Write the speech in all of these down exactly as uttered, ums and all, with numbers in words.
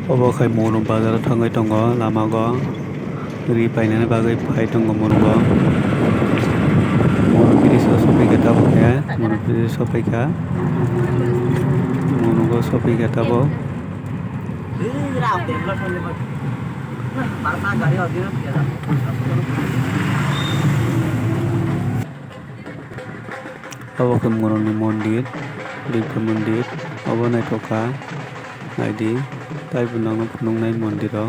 Obo khe Monu bazar o thangwi tongo, lama o ri painani bagwi phai tongo Monu o. Monu bridge o sophaikha tabuk khe, Monu bridge o sophaikha, Monu o sophaikha tabuk. Obo khe Monu ni mondir, Durga mondir, obo naithok kha, naidi, taibo nangno phunuknai mondir o.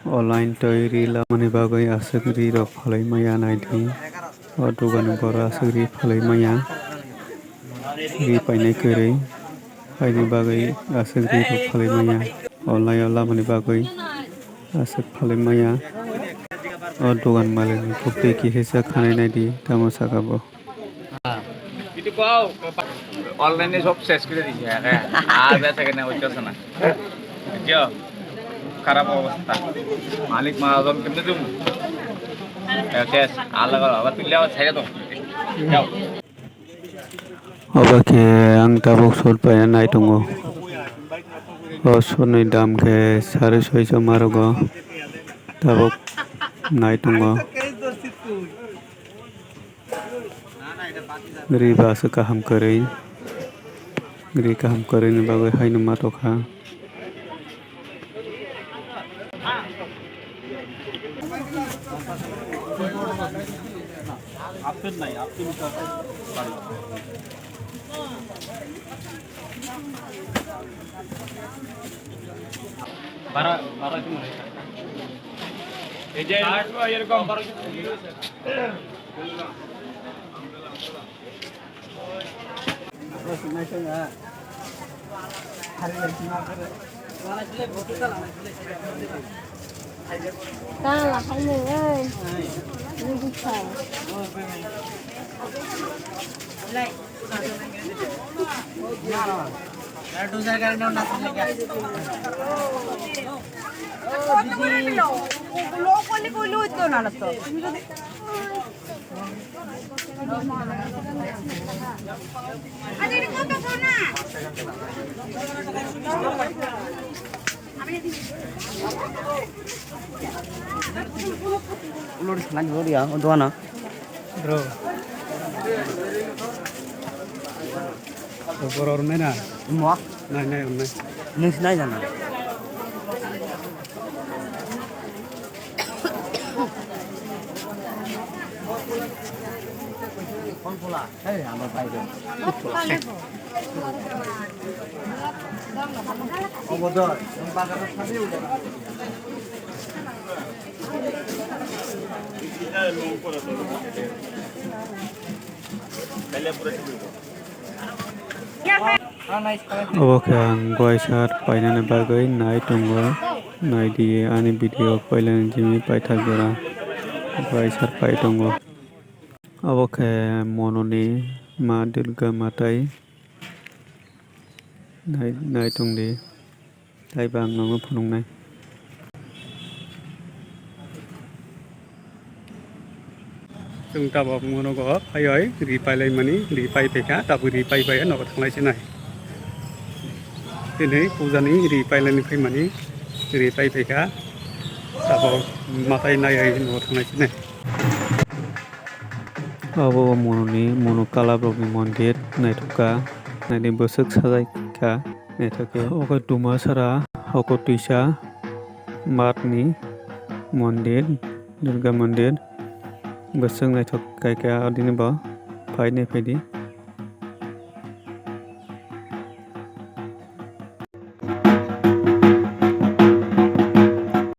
O line twi ri lamani bagwi aswk ri rok phalwi maya naidi. O dugani borok aswk ri phalwi maya. Ri painai kwrwi. Haini bagwi aswk ri rok phalwi maya. O line o lamani bagwi aswk phalwi maya. O dugan malik ni buktwi kisa khanai naidi tamo saka bo. Online এ সব শেষ করে দিছে, হ্যাঁ। আর বেচা কেনা হইতেছে না। বুঝছো? খারাপ অবস্থা। মালিক মহাজন কেমনে তুমি? শেষ। আলাদা আবার তুললে আবার ছেড়ে দাও। যাও। Obo khe ang tabuk sut paina nai tongo. O sut ni dam khe sari soicho ma rogo. Tabuk nai tongo. Ri ba aswk kaham kwrwi. Ri kaham kwrwini bagwi haino ma tokha. Ulur sanai dua dia, untuk anak. Bro. Borok orwnai na? Omo? Nai, nai, orwnai. Nung sinai jana? Hey, ama bai do. Omo do, bazar o thangwi ulo. Obo khe ang guaisa painani bagwi nai tongo, nai di ani video pailani jimi paithak jora guaisa pai tongo. Obo khe Mononi ma Durga matai nai, nai tongdi. Taibo ang nokno phunuknai. Chwng tabuk Monugo phaiwi ri pailaimani, ri pai phaikha, tabuk ri pai bai nogo thanglai sinai. Tini pujani ri pailaini phaimani, ri pai phaikha, tabuk matai naiwi nogo thanglai sinai. Abo Monuni, Monu Kalabrokni mondir naithok kha, naidi bwswk sajai kha. Naithok khe. Oko Dumasara, oko twisa matni mondir, Durga mondir. Bwswk naithok khaikha, odini bo phai naiphaidi.